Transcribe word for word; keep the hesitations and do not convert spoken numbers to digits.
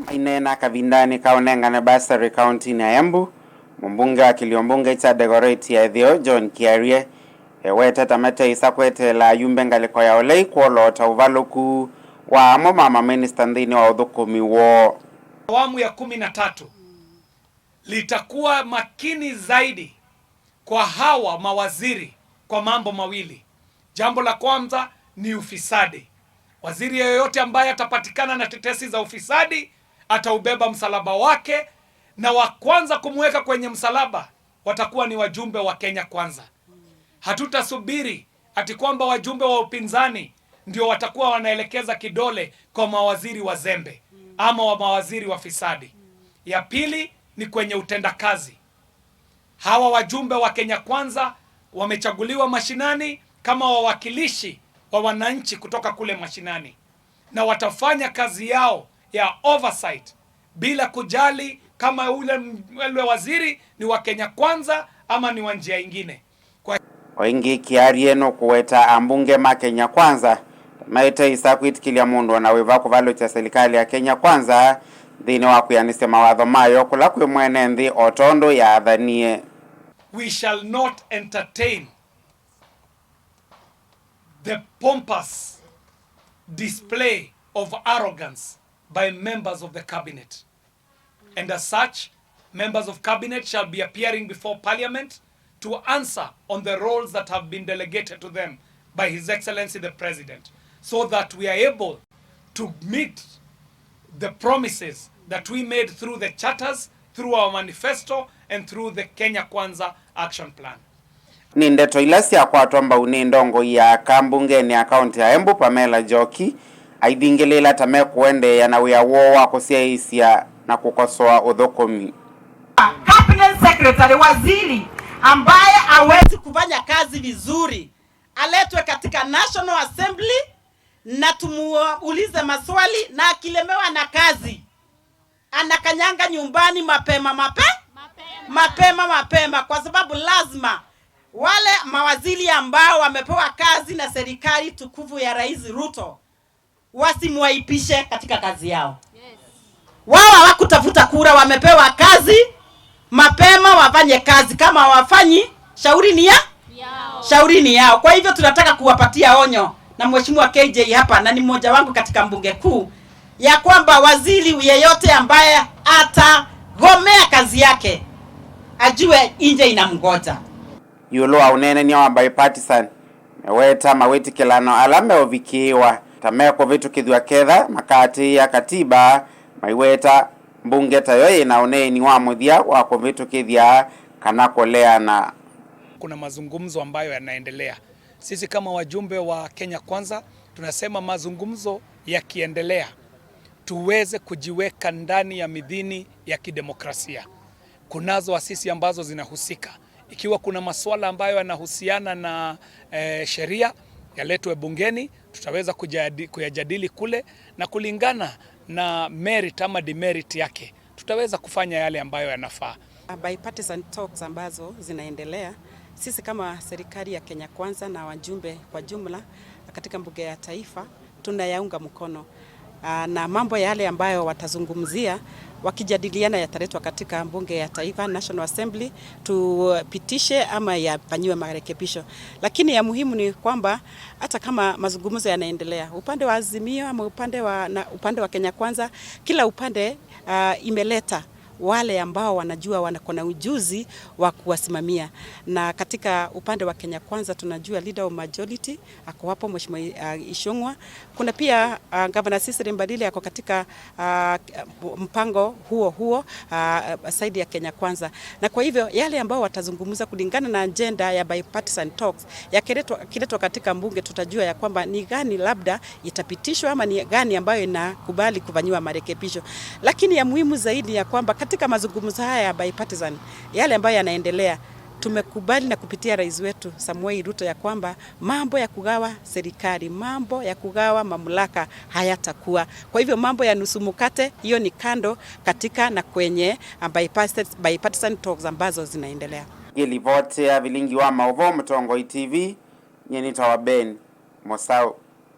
Maineena kavindanĩ ka ũnengane bursary kauntinĩ ya Embu, mũmbunge wa kĩlio mbunge kya Dagoretti ya ĩtheo John Kiarie eweta ta mateĩsa kweteela ayumbe ngalĩko ya ũlei kwoloota ũvalũku wa amwe ma maminista nthĩnĩ wa ũthũkũmi woo. Awamu ya kumi na tatu litakuwa makini zaidi kwa hawa mawaziri kwa mambo mawili. Jambo la kwanza ni ufisadi. Waziri yeyote ambaye atapatikana na tetesi za ufisadi ataubeba msalaba wake, na wa kwanza kumweka kwenye msalaba watakuwa ni wajumbe wa Kenya Kwanza. Hatutasubiri ati kwamba wajumbe wa upinzani ndio watakuwa wanaelekeza kidole kwa mawaziri wazembe ama wa mawaziri wafisadi. Ya pili ni kwenye utendakazi. Hawa wajumbe wa Kenya Kwanza wamechaguliwa mashinani kama wawakilishi wa wananchi kutoka kule mashinani, na watafanya kazi yao ya oversight bila kujali kama ule, ule waziri ni wa Kenya Kwanza ama ni wa njia ingine. Kwa... O ĩngĩ, Kiarie nũkũweta ambunge ma Kenya Kwanza ta maĩteĩsa kwĩtĩkĩlya mũndũ o na wĩva kũvalũkya silikalĩ ya Kenya Kwanza nthĩnĩ wa kwĩanĩsya mawatho mayo kũla kwĩ mwene nthĩ o tondũ yaathanie. We shall not entertain the pompous display of arrogance by members of the cabinet. And as such, members of cabinet shall be appearing before parliament to answer on the roles that have been delegated to them by His Excellency the President, so that we are able to meet the promises that we made through the charters, through our manifesto, and through the Kenya Kwanza Action Plan. Nĩ ndeto ila syakwatwa mbau nĩ ndongoi ya aka mbungenĩ ya kaũntĩ ya Embu, Pamela Njoki, aithingĩlĩĩla ta mekũendeea na wĩa woo wa kũsyaĩĩsya na kũkosoa ũthũkũmi. Cabinet secretary, waziri ambaye hawezi kufanya kazi vizuri, aletwe katika National Assembly na tumuulize maswali, na akilemewa na kazi, anakanyanga nyumbani mapema mape mapema mapema, kwa sababu lazima wale mawaziri ambao wamepewa kazi na serikali tukufu ya Rais Ruto wasimwaipishe katika kazi yao. Wao hawakutafuta kura, wamepewa kazi mapema, wafanye kazi. Kama hawafanyi, shauri ni ya shauri ni yao. Kwa hivyo tunataka kuwapatia onyo na Mheshimiwa K J hapa, na ni mmoja wangu katika mbunge kuu, ya kwamba waziri yeyote ambaye atagomea kazi yake ajue nje inamngoja. Ĩũlũ wa ũneenany'a wa bipartisan, meweta mawĩtĩkĩlano ala meũvikĩĩwa ta mekũvĩtũkĩthw'a ketha makaatĩĩa katiba, maiweta mbunge tayo yĩna ũneeni wa mũthya wa kũvĩtũkĩthya kana kũleana. Kuna mazungumzo ambayo yanaendelea. Sisi kama wajumbe wa Kenya Kwanza tunasema mazungumzo yakiendelea, tuweze kujiweka ndani ya midhini ya kidemokrasia. Kunazo asisi ambazo zinahusika. Ikiwa kuna masuala ambayo yanahusiana na eh, sheria yaletwe bungeni, tutaweza kujadi, kuyajadili kule na kulingana na merit ama demerit yake tutaweza kufanya yale ambayo yanafaa. Bipartisan talks ambazo zinaendelea, sisi kama serikali ya Kenya Kwanza na wajumbe kwa jumla katika bunge ya taifa tunayaunga mkono. Ah, na mambo yale ambayo watazungumzia wakijadiliana yataletwa katika bunge ya taifa, National Assembly, tupitishe ama yafanyiwe marekebisho. Lakini ya muhimu ni kwamba hata kama mazungumzo yanaendelea, upande wa Azimio ama upande wa, na upande wa Kenya Kwanza, kila upande, ah, imeleta wale ambao wanajua wako na ujuzi wa kuwasimamia. Na katika upande wa Kenya Kwanza tunajua leader of majority ako hapo, Mheshimiwa, ah, Ichung'wa. Kuna pia, ah, Governor Cecily Mbalile ako katika, ah, mpango huo huo, ah, side ya Kenya Kwanza. Na kwa hivyo yale ambao watazungumza kulingana na agenda ya bipartisan talks yakiletwa, kiletwa katika mbunge, tutajua ya kwamba ni gani labda itapitishwa ama ni gani ambayo inakubali kufanyiwa marekebisho. Lakini ya muhimu zaidi ya kwamba katika mazungumzo haya ya bipartisan, yale ambayo yanaendelea, tumekubali na kupitia rais wetu Samoei Ruto ya kwamba mambo ya kugawa serikali, mambo ya kugawa mamlaka hayatakuwa. Kwa hivyo mambo ya nusu mkate, hiyo ni kando katika na kwenye, ah, bipartisan, bipartisan talks ambazo zinaendelea. Ngĩlivotea vilingi wa maũvoo Mũtongoi T V, nyie nĩtawa Ben Mũsaũ.